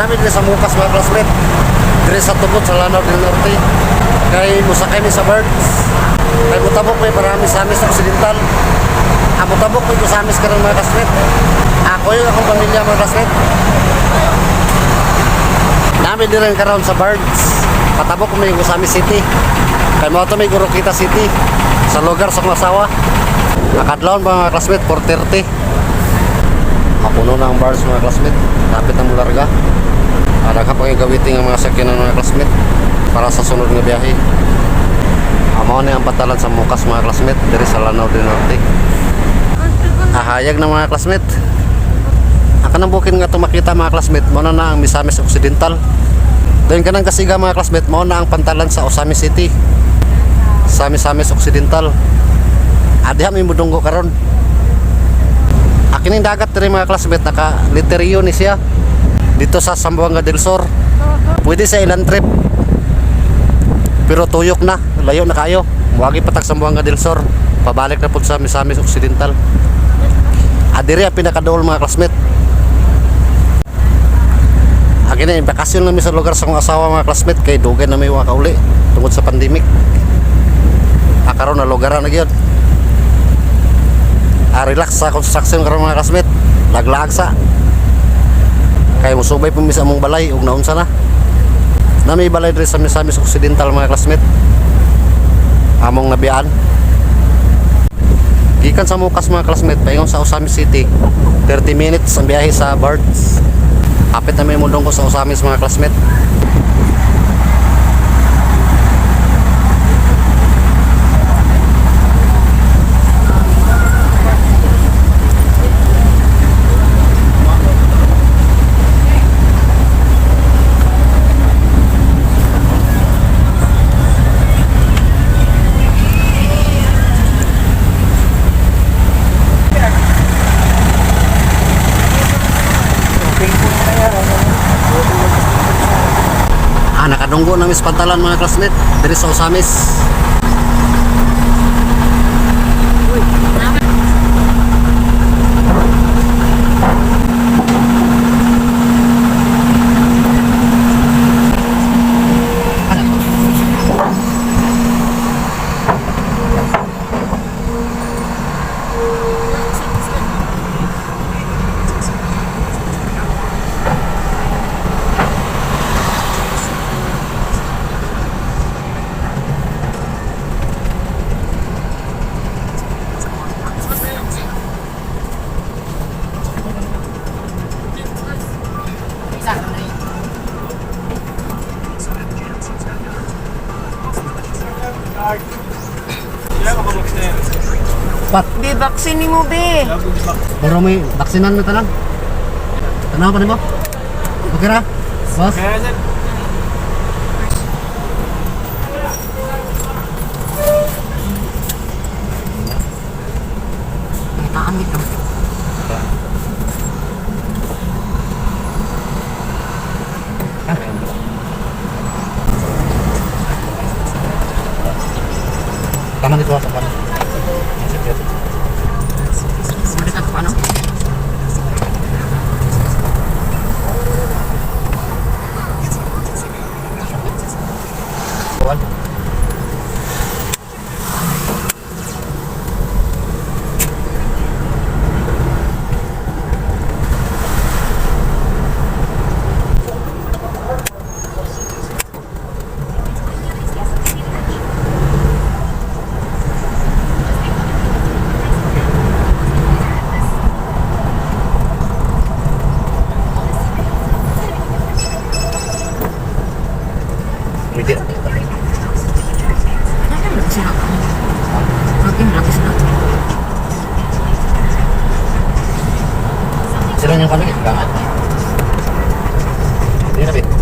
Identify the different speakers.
Speaker 1: Nami diri sa Mukas, mga classmate. Diri sa tubot sa Lanao del Norte. Kay musakay mi sa birds. Kay mutabok may para Misamis Occidental. Ah, mutabok may Misamis karon, mga classmate. Ako yung akong pamilya, mga classmate. Nami diri karon sa birds. Patabok may Misamis City. Kay mo may Oroquieta City sa lugar sa akong asawa. Nakadlawon ba, mga classmate, 4:30. Mapuno na ang bars, mga classmate. Lapit na mularga. Daghan pa kay gawiting ang mga sakyanan, mga classmate, para sa sunod nga biyahe. Amo ni ang pantalan sa Mukas, mga classmate, diri sa Lanao del Norte. Ahayag na, mga classmate. Ang kanang bukid nga itong makita, mga classmate, mao na na ang Misamis Occidental. Doon kanang kasiga, mga classmate, mao na ang pantalan sa Ozamiz City. Sa Misamis Occidental. Adiha may mudunggo karon. Akining dagat diri, mga classmate, naka letrero ni siya. Dito sa Zamboanga del Sur. Pwede sa ilan trip. Pero tuyok na, layo na kayo. Muagi pa tag Zamboanga del Sur. Pabalik na pud sa Misamis Occidental. Adiri ang pinakaduol, mga classmate. Akin na, bakasyon namin sa lugar sa akong asawa, mga classmate, kay dugay na may kauli tungod sa pandemic. Karon na lugar na gyud. Relax sa construction karon, mga classmate. Laglag sa. Kay musubay po mi sa among balay ug naunsa na. Nami balay diri sa Misamis Occidental, mga classmate. Among nabiyaan. Gikan sa Mukas, mga classmate, paingon sa Ozamiz City. 30 minutes ang biyahe sa birds. Kapit na may mundong ko sa Ozamiz, mga classmate. Nakadunggo na mis pantalan, mga classmate, diri sa Ozamiz. Pat,
Speaker 2: Be, vaccine mo, be.
Speaker 1: Mura may vaksinan mo tanan. Tanaw pa nimo? Okay ra? Boss?
Speaker 2: Taan dito.
Speaker 1: Tama nito sa pan.
Speaker 2: Balik ako ano?
Speaker 1: Kuan. Pwede.
Speaker 2: Akin laki sila. Akin laki sila.
Speaker 1: Sila yung kami, gamit. Hindi na, be.